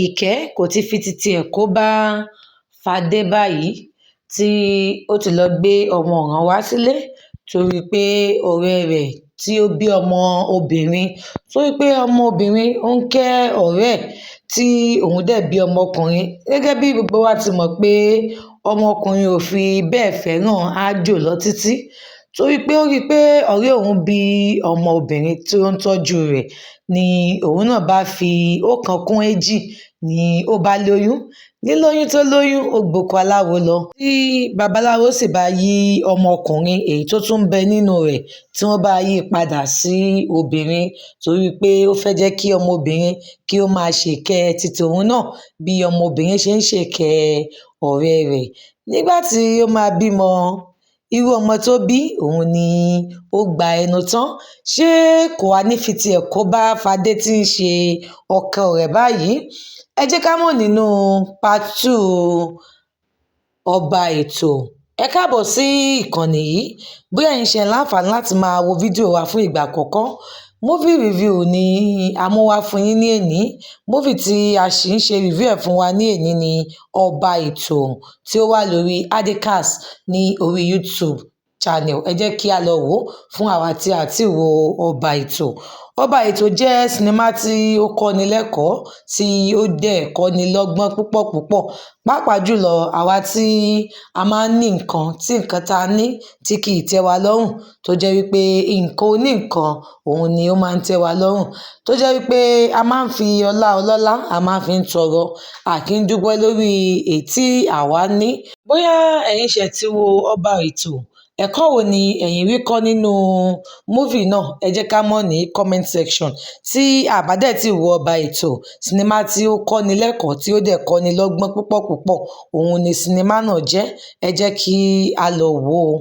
Ìkẹ́ kò ti fi titi ẹ̀ kó bá Fadé báyìí tí ó ti lọ́ọ́ gbé ọmọ ọ̀ràn wá sílé torí pé ọ̀rẹ́ rẹ̀ tí ó bí ọmọ obìnrin, torí pé ọmọ obìnrin ó ń kẹ́ ọ̀rẹ́ ẹ̀ tí òun dẹ̀ bí ọmọkùnrin? Gẹ́gẹ́ bí gbogbo wa ti mọ̀ pé ọmọkùnrin ò fi bẹ́ẹ̀ fẹ́ràn aájò lọ títí, torí pé ó rí i pé ọ̀rẹ́ òun bí ọmọ obìnrin tí ó ń tọ́jú rẹ̀, ni òun náà bá fi ọ̀kan kún èjì ni ó bá lóyún. Lílóyún tó lóyún, ó gboko aláwo lọ, tí babaláwo sì bá yí ọmọkùnrin èyí tó tún ń bẹ nínú rẹ̀, tí wọ́n bá yí padà sí obìnrin, torí pé ó fẹ́ jẹ́ kí ọmọbìnrin kí ó máa ṣèkẹ́ ti tòun náà bí ọmọbìnrin ṣe ń ṣèkẹ́ ọ̀rẹ́ rẹ̀. Nígbà tí ó máa bímọ, irú ọmọ tó bí òun ni ó gba ẹnu tán. Ṣé kò wá ní fi tiẹ̀ kó bá Fadé tí ń ṣe ọkọ rẹ̀ báyìí? Ẹ jẹ́ ká mọ̀ nínú part two Ọba Ètò. Ẹ káàbọ̀ sí ìkànnì yìí. Bóyá ẹ̀yin ṣe láǹfààní láti máa wo fídíò wa fún ìgbà àkọ́kọ́, movie review ni a mú wá fún yín ní èní. Movie tí a sì ń ṣe review ẹ̀ fún wa ní èní ni Ọba Ètò, tí ó wà lórí Adekaz ní orí YouTube channel. Ẹ jẹ́ kí a lọ wò ó fún àwa tí a ti wo Ọba Ètò. Ọba Ètò jẹ́ sinimá tí ó kọ́ni lẹ́kọ̀ọ́, tí ó dẹ̀ kọ́ni lọ́gbọ́n púpọ̀ púpọ̀, pàápàá jùlọ àwa tí a máa ń ní nǹkan, tí nǹkan tá a ní tí kì í tẹ́ wa lọ́rùn, tó jẹ́ wípé nǹkan oní nǹkan òun ni ó máa ń tẹ́ wa lọ́rùn, tó jẹ́ wípé a máa ń fi ọlá ọlọ́lá, a máa fi ń tọrọ, a kì í dúpẹ́ lórí èyí tí àwa ní. Bóyá ẹ̀yin ṣẹ̀ ti wo Ọba Ètò, ẹ̀kọ́ wo ni ẹ̀yin rí kọ́ nínú movie náà? Ẹ jẹ́ ká mọ̀ ní comment section. Tí a bá dẹ̀ tí wo Ọba Ètò, sinimá tí ó kọ́ni lẹ́kọ̀ọ́, tí ó dẹ̀ kọ́ni lọ́gbọ́n púpọ̀ púpọ̀, òun ni sinimá náà jẹ́. Ẹ jẹ́ kí a lọ wò ó.